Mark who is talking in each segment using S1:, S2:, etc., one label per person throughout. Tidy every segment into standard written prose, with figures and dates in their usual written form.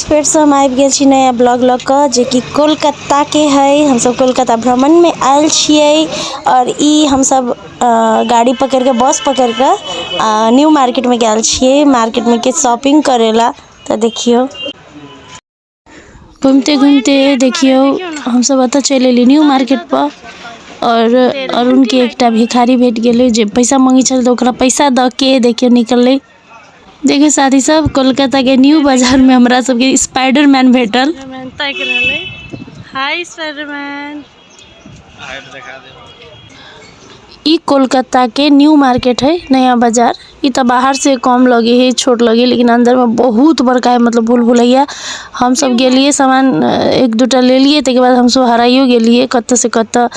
S1: फेरसँ हम आबि गेल छी नया ब्लॉग लऽ कऽ जेकि कोलकाताके हइ। हमसभ कोलकाता भ्रमणमे आयल छियै आओर ई हमसभ गाड़ी पकड़ि कऽ, बस पकड़ि कऽ न्यू मार्केटमे गेल छियै, मार्केटमे किछु शॉपिंग करै लए। तऽ देखियौ, घुमिते घुमिते देखियौ, हमसभ एतऽ चलि एलियै न्यू मार्केटपर आओर अरुणके एकटा भिखारी भेट गेलै जे पैसा मङ्गै छलै, तऽ ओकरा पैसा दऽ के देखियौ निकललै। देखियौ साथी सब, कोलकाताके न्यू बाजारमे हमरा सबके स्पाइडरमैन भेटल। ताकि रहलै। हाय स्पाइडरमैन। ई कोलकाताके न्यू मार्केट है, नया बाजार। ई तऽ बाहर से कम लगे है, छोट लगे, लेकिन अंदर में बहुत बड़का है, मतलब भूल भुलैया। हम सब गेलिए, सामान एक दूटा लेलिए, ताहिके बाद हमसब हराइयो गेलिए कतऽ से कतऽ।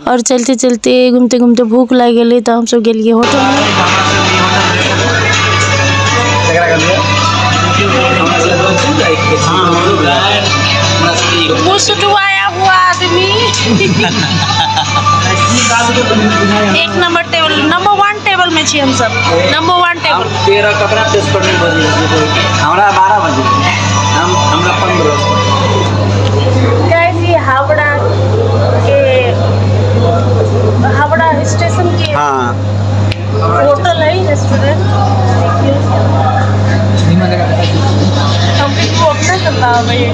S1: और चलते चलते घूमते घूमते भूख लागि गेलै, तऽ हमसब गेलिए होटल में। मुसुटवाया हुआ आदमी। एक नंबर टेबल, नंबर 1 टेबल में छी हमसब, नंबर 1 टेबल।
S2: 13 ककरा टेस्ट करने बजे? हमरा 12 बजे, हम हमरा 15।
S1: गाइस, ये हावड़ा के, हावड़ा स्टेशन के होटल है, रेस्टोरेंट। देखिए, हम भी अपने सब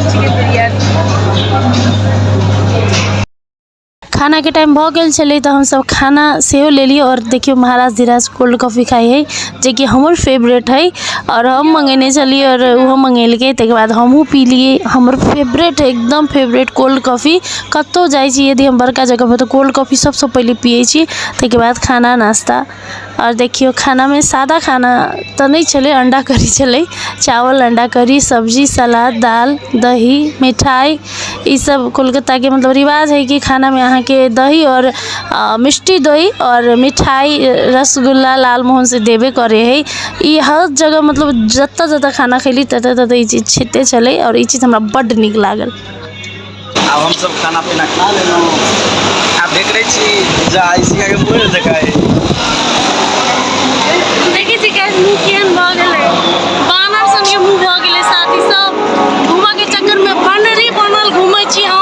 S1: चिकन बिरयानी। खानाके टाइम भऽ गेल छलै, तऽ हमसब खाना सेहो लेलियै। आओर देखियौ, महाराज धीराज कोल्ड कॉफी खाइ हइ, जेकि हमर फेवरेट हइ, आओर हम मङ्गेने छलियै आओर ओहो मङ्गेलकै। ताहिके बाद हमहूँ पीलियै। हमर फेवरेट हइ, एकदम फेवरेट कोल्ड कॉफी। कतहु जाइ छी यदि हम बड़का जगहपर, तऽ कोल्ड कॉफी सबसँ पहिले पियै छी, ताहिके बाद खाना नाश्ता। आओर देखियौ, खानामे सादा खाना तऽ नहि छलै, अण्डा करी छलै, चावल, अण्डा करी, सब्जी, सलाद, दाल, दही, मिठाइ। ई सब कोलकाताके मतलब रिवाज है कि खानामे अहाँके दही आओर मिष्टी दही आओर मिठाइ, रसगुल्ला, लालमोहन से देबे करै है। ई हर जगह, मतलब जतऽ जतऽ खाना खैली, ततऽ ततऽ ई चीज छिते छलै आओर ई चीज हमरा बड्ड नीक लागल।
S2: आब हमसब खाना पीना खा लेलहुँ, आब देख रहे छी जा इसी के मुँह देखाय।
S1: देखै छी गाइस, मुँह केहन भऽ गेलै, बानर सनके मुँह भऽ गेलै। साथी सब, घूमऽके चक्करमे बनरी बनल घूमै छी हम।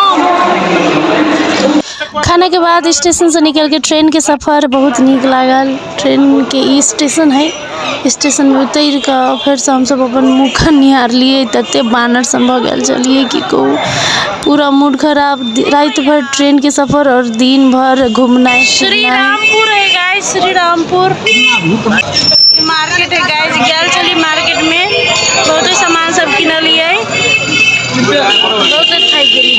S1: खाना के बाद स्टेशन से निकल के ट्रेन के सफर बहुत नीक लागल। ट्रेन के ई स्टेशन है। स्टेशन में उतरि कऽ फेरसँ हमसब अपन मुँह निहारलियै, तते बानर सन भऽ गेल छलियै की कहू, पूरा मूड खराब। राति भर ट्रेन के सफर और दिन भर घूमनाइ। श्री रामपुर है गाइस, श्री रामपुर मार्केट है गाइस। गेल छली मार्केट में, बहुते सामान सब किनलियै, बहुते थाकि गेली।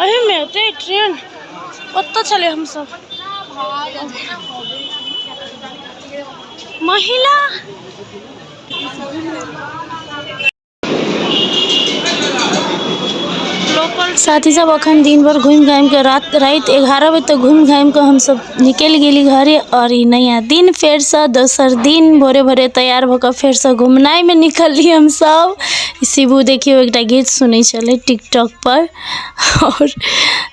S1: एहिमे होतै ट्रेन? ओतऽ छलै हमसब। महिला साथी सब, अखन दिन भर घुमि घामि कऽ रात राति 11 बजे तक घुमि घामि कऽ हमसब निकलि गेली घरे। आओर ई नया दिन, फेरसँ दोसर दिन भोरे भोरे तैयार भऽ कऽ फेरसँ घुमनाइमे निकलली हमसब। शिबू देखियौ, एकटा गीत सुनै छलै टिकटॉक पर। आओर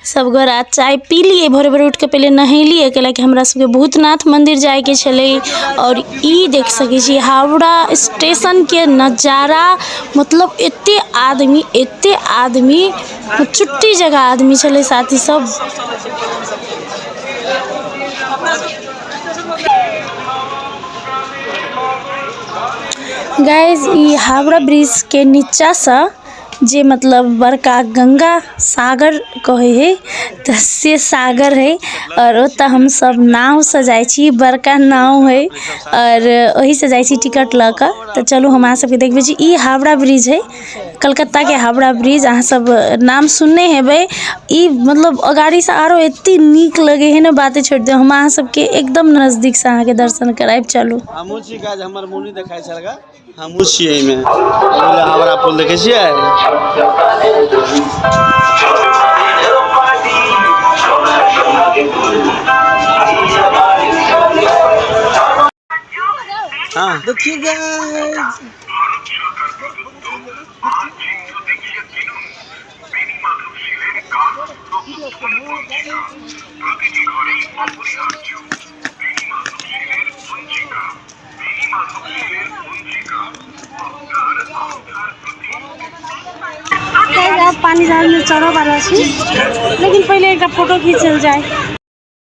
S1: सब गोरा चाय पी लिए। भोरे भोरे उठि कऽ पहिले नहेलियै, कैलाकि हमरा सबके भूतनाथ मन्दिर जाइके छलै। आओर ई देख सकै छी हावड़ा स्टेशनके नजारा, मतलब एते आदमी, एते आदमी, चुट्टी जगह आदमी छलै साथी सब। गाइज, ई हावड़ा ब्रिज के नीचासँ जे मतलब बड़का गंगा सागर कहै हइ, तऽ से सागर हइ आओर ओतऽ हमसब नावसँ जाइ छी। बड़का नाव हइ आओर ओहिसँ जाइ छी टिकट लऽ कऽ। तऽ चलू, हम अहाँ सबके देखबै छी। ई हावड़ा ब्रिज हइ, कलकत्ताके हावड़ा ब्रिज। अहाँ सब नाम सुनने हेबै। ई मतलब अगाड़ीसँ आरो एते नीक लगै हइ ने, बाते छोड़ि दियौ। हम अहाँ सबके एकदम नजदीकसँ अहाँके दर्शन करायब, चलू।
S2: हमहूँ छी गाइस, हमर मुँह नहि देखाइ छल गा। हमहूँ छियै एहिमे। हावड़ा पुल देखै छियै। हाँ, देखिए गाइस।
S1: पानी जहाजमे चढ़ऽ वाला छी, लेकिन पहिले एकटा फोटो खींचल जाय।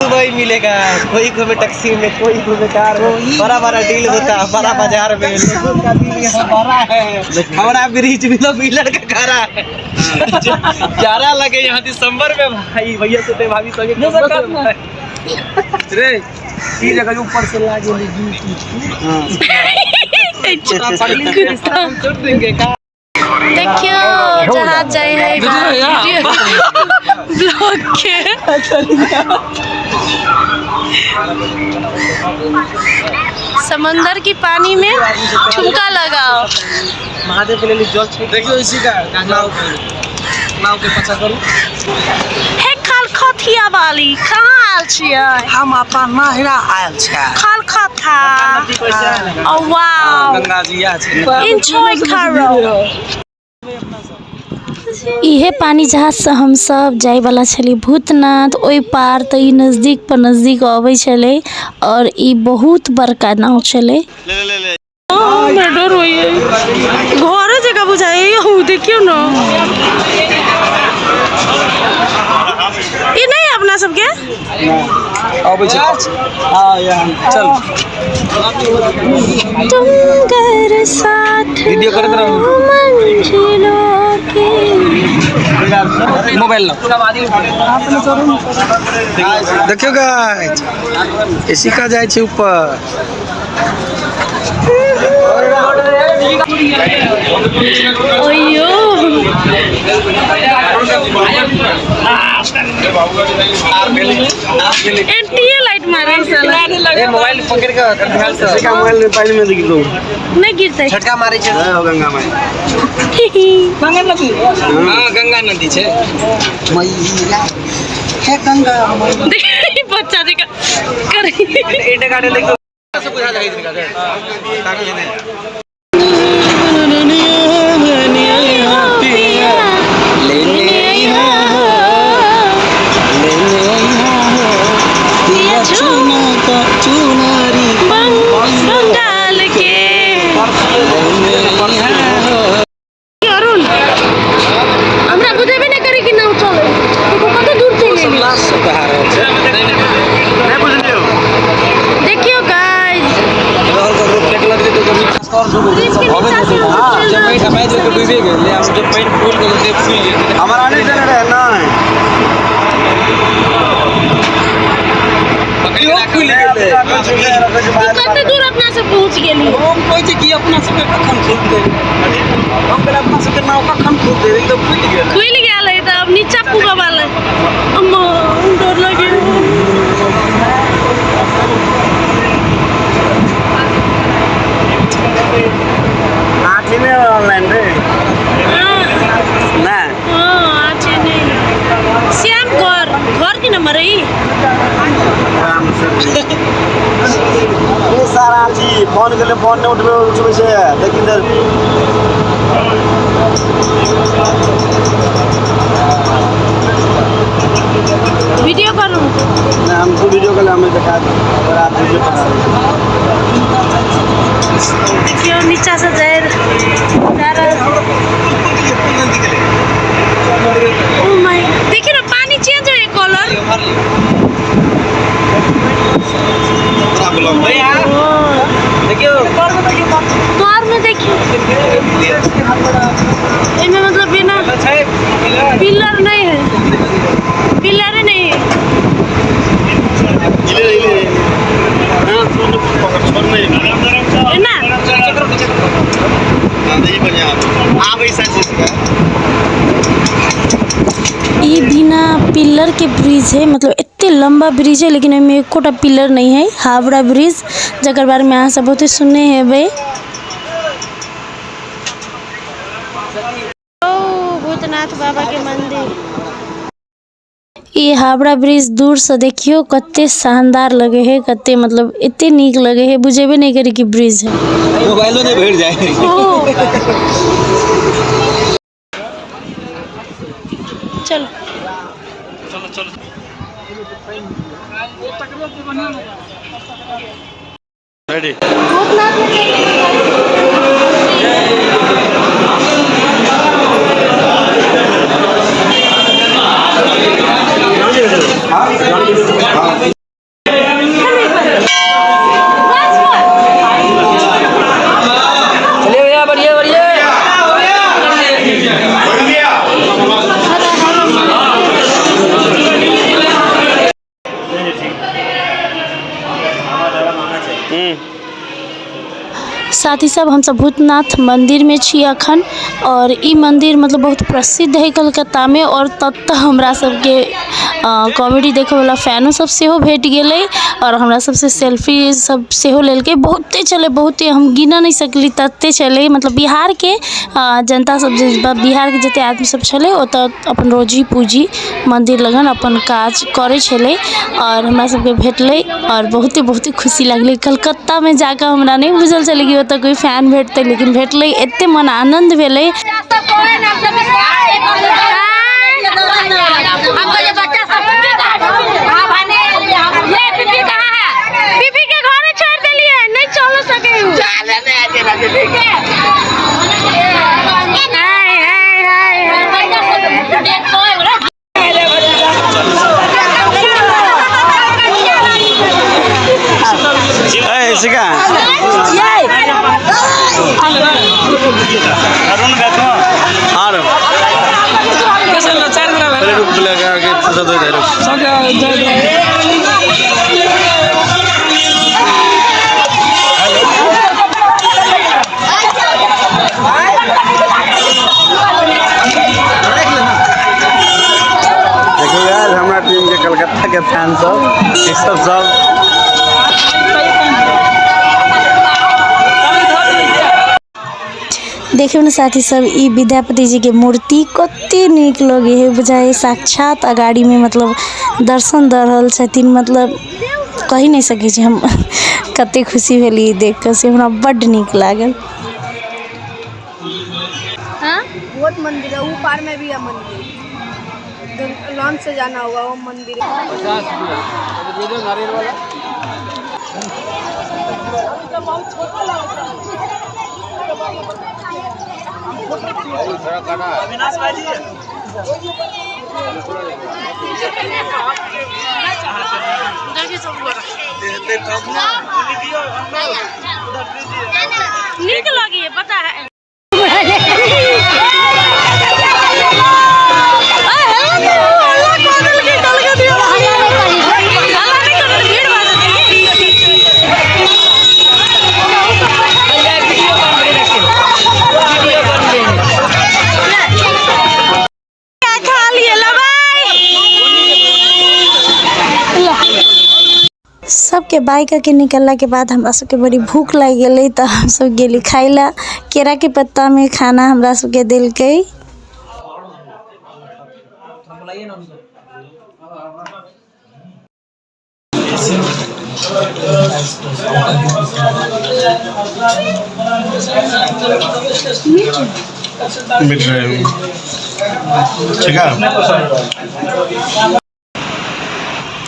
S3: दुबई मिलेगा, कोई घूमे टैक्सी में, कोई घूमे कार में, बड़ा बड़ा डील होता है बड़ा बाजार में। लोगों का दिल यहाँ बड़ा है, हमारा ब्रिज भी तो पिलर का खड़ा है। जाड़ा लगे यहाँ दिसंबर में भाई, भैया सोते भाभी संगे
S2: रे ई जगह ऊपर से लागे
S3: चोट देंगे का।
S1: देखियो जहाज जाय है ब्लॉग के। समंदर की पानी में ठुमका लगाओ।
S3: महादेव के लिए जल छै।
S2: देखियो इसी का नाव, नाव के पछा करू।
S1: हे खलखथिया वाली कहाँ आयल छियै?
S3: हम अपन माहिरा आयल छै।
S1: खलखथा। ओ वाओ,
S2: गंगा जी आ छै।
S1: एंजॉय करो। इहे पानी जहाज से हम सब जाय वाला छली भूतनाथ ओहि पार, तऽ ई नजदीक पर नजदीक अबै छलै और ई बहुत बड़का नाव छलै। हमरा डर होइए, घरे जकाँ बुझाइए। हूँ देखियौ न, ई नहि अपना सबके
S2: अबै छै। हां यार चल,
S1: तुम गर साथ
S2: वीडियो करैत रहू।
S1: मंजिलों के।
S2: मोबाइल लो। देखियो गाइस, एसी का जाइ छै ऊपर।
S1: ओयो एंटीए लाइट मारे साला।
S3: ए मोबाइल पकड़ के ध्यान से।
S2: एसी का मोबाइल में पानी में दिख दो।
S1: नहीं गिरते।
S3: झटका मारे छै।
S2: जय हो गंगा माई।
S3: गंगा नदी।
S2: हां गंगा नदी छै।
S3: मैया हे गंगा मैया।
S1: बच्चा जकाँ करी।
S3: एटे गाड़ी लेके
S1: बंगाल के अरुण, हमरा बुझेबे नहि करी कि नाव चले। देखो कते दूर चलि गेली।
S2: नहि बुझलियौ।
S1: देखियो गाइस, ब्रिज के नीचा से हम चलि रहल छी।
S2: हमरा नहि चले रहे ना।
S1: तू कते दूर अपना से पहुंच गेली?
S3: हम कहै छै कि अपना सबके कखन खुलतै? हम कहले अपना सबके नाव कखन खुलतै? एकदम खुलि गेल।
S1: खुलि गेल है तऽ अब नीचा पुगऽ वाला। अम्मा डर लगे।
S2: आठी में ऑनलाइन रे।
S1: हाँ।
S2: ना।
S1: हाँ, अच्छे नहीं। श्याम घर घर की नंबर है ई?
S2: आराम से ये सारा आठी फोन के लिए फोन नहीं उठबे उठबे से लेकिन इधर
S1: वीडियो करू।
S2: ना, हमको वीडियो कॉल हमें दिखा दो और आप वीडियो बना दो।
S1: देखियो नीचा से जाय जा रहल। ओ my, देखियो ना पानी चेंज होय कलर।
S3: देखियो
S1: तोर में देखियो एमे मतलब बिना पिलर नहीं है, पिलर ही नहीं है।
S2: इले इले हां छोड़ पकड़ छोड़ नहीं
S1: है ना।
S2: नहीं बढ़िया आप ऐसा चीज का।
S1: ई बिना पिलर के ब्रिज है, मतलब एते लंबा ब्रिज है लेकिन एमे एकोटा पिलर नहीं है। हावड़ा ब्रिज जकर बारे में अहाँ सब बहुते सुनने हेबै। ओ भूतनाथ बाबा के मंदिर। ई हावड़ा ब्रिज दूर से देखियो कते शानदार लगे है, कते मतलब एते नीक लगे है, बुझेबे नहीं करे कि ब्रिज है।
S3: मोबाइलो नहीं भर जाए।
S1: ओ चलो
S2: रेडी।
S1: भूतनाथ में साथी सब, हमसब भूतनाथ मंदिर में छी अखन और ई मंदिर मतलब बहुत प्रसिद्ध है कलकत्ता में। और तब हमरा सबके कॉमेडी देखे वाला फैनो सब सेहो भेट गेलै और हमरा सबसे सेल्फी सब सेहो लेलकै। बहुते छलै, बहुते, हम गिन नहीं सकली तते छलै। मतलब बिहार के जनता सब जे बिहार के जते आदमी सब छलै ओतऽ अपन रोजी पूजी मंदिर लगन अपन काज करै छलै और हमरा सबके भेटलै और बहुते बहुते खुशी लागलै। कलकत्ता में जाकऽ हमरा नहि बुझल छलै कि ओतऽ कोइ फैन भेटतै, लेकिन भेटलै, एते मन आनन्द भेलै।
S4: बीबी के घरे छोड़ देलिए, नहीं चल सके। हाय हाय हाय।
S2: ए शिखा, आरो पहिले रुक लगा के फुर्सत हो जाए, रुक। देखियो यार, हमरा टीम के कलकत्ता के फैन सब, ई सब सब
S1: देखियौ ने साथी सब, ई विद्यापति जी के मूर्ति कते नीक लगे है, बुझाइ साक्षात अगाड़ी में मतलब दर्शन दऽ रहल छथिन। मतलब कहि नहि सकै छी हम कते खुशी भेल ई देख कऽ, से हमरा बड्ड नीक लागल।
S5: बहुत मंदिर है, वो पार में भी है मंदिर, लॉन्च से जाना होगा वो मंदिर।
S4: नीक लगी है, पता है।
S1: सबके बाइक के निकलला के बाद हमरा सबके बड़ी भूख लागि गेलै, तऽ हमसब गेली खाय ला। केरा के पत्ता में खाना हमरा सबके देलकै।
S6: मिट रहे हैं, ठीक है।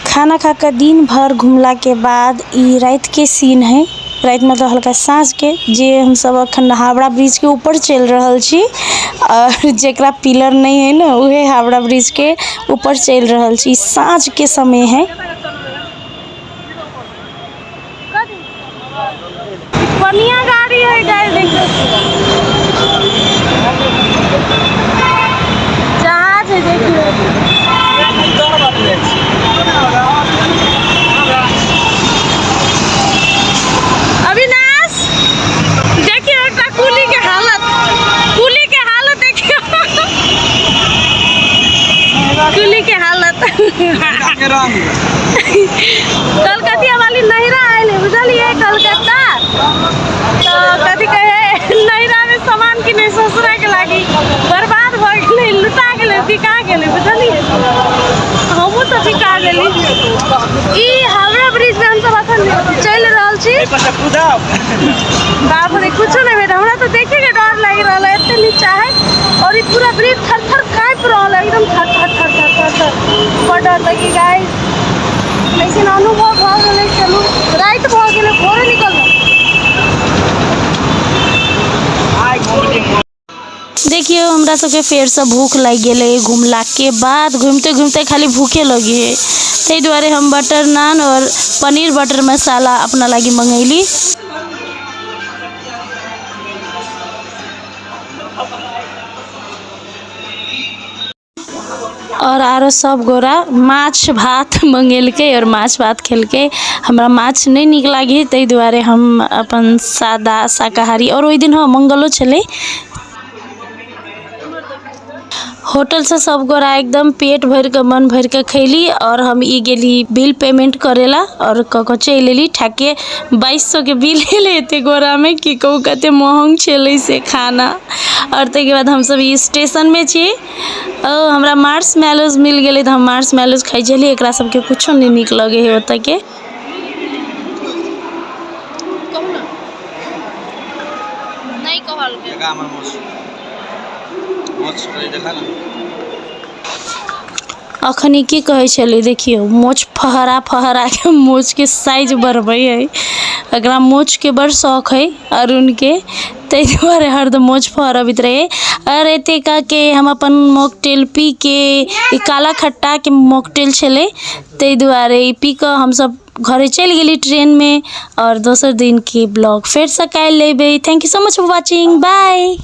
S1: खाना खा कऽ दिन भर घुमला के बाद ई राति के सीन है, राति मतलब हल्का साँझ के, जे हमसब अखन हावड़ा ब्रिज के ऊपर चलि रहल छी और जेकरा पिलर नहीं है ना उहे हावड़ा ब्रिज के ऊपर चलि रहल छी। साँझ के समय है।
S4: बढ़िया गाड़ी है गाइस, देखियो जहाज है, देखियो। अविनाश देखियो एकटा कुली के हालत, कुली के हालत देखियो, कुली के हालत। कलकतिया वाली नैहरा आयल है, बुझलिए, कलकत्ता तो कथी कहे, नैहरा में सामान किने ससुरा के लागी बर्बाद भऽ गेलै, लुटा गेलै, बिका गेलै, बुझलिए। हमहूँ तऽ बिका गेली। ई हावड़ा ब्रिज में हमसब अखन चलि रहल छी। बाप रे, कुछो नहीं भेट, हमरा तऽ देखे के डर लागि रहल है, एते नीचा है और ई पूरा ब्रिज थर थर काँपि रहल है, एकदम थर थर थर थर थर थर। बड़ डर लगी गाइस, लेकिन अनुभव भऽ गेलै। चलू, राति भऽ गेलै, भोरे निकललहुँ।
S1: देखियौ हमरा सबके फेरसँ भूख लागि गेलै घुमलाके बाद, घुमिते घुमिते खाली भूखे लगी है, ताहि दुआरे हम बटर नान और पनीर बटर मसाला अपना लागी मंगैली। आओर आरो सब गोरा माछ भात मंगेलकै आओर माछ भात खेलकै। हमरा माछ नहि नीक लागै ताहि दुआरे हम अपन सादा शाकाहारी। आओर ओहि दिन हँ मंगलो छलै। होटलसँ सब गोरा एकदम पेट भरिके मन भरिके खैली आओर हम ई गेली बिल पेमेंट करेला आओर कऽ कऽ चलि एली। ठाके 2200के बिल एलै एते गोरामे, की कहू कते महग छलै से खाना। आओर ताहिके बाद हमसब ई स्टेशनमे छी। ओ हमरा मार्स मैलोज मिल गेलै तऽ हम मार्स मैलोज खाइ छलियै। एकरा सबके कुछो नहि नीक लगै है ओतऽके। नहि कहलकै।
S2: देखा हमर मोछ, मोछ देखा ना।
S1: अखन ई की कहै छलै, देखियौ मोछ फहरा फहरा के मोछके साइज बढ़बै है। एकरा मोछके बड़ शौक है अरुणके, ताहि दुआरे हरदम मोछ फहरबैत रहै। आओर एतेक के हम अपन मॉकटेल पी के, ई काला खट्टाके मॉकटेल छलै ताहि दुआरे ई पी कऽ हमसब घरे चलि गेली ट्रेनमे। आओर दोसर दिनके ब्लॉग फेरसँ काल्हि लेबै। Thank you so much for watching, bye.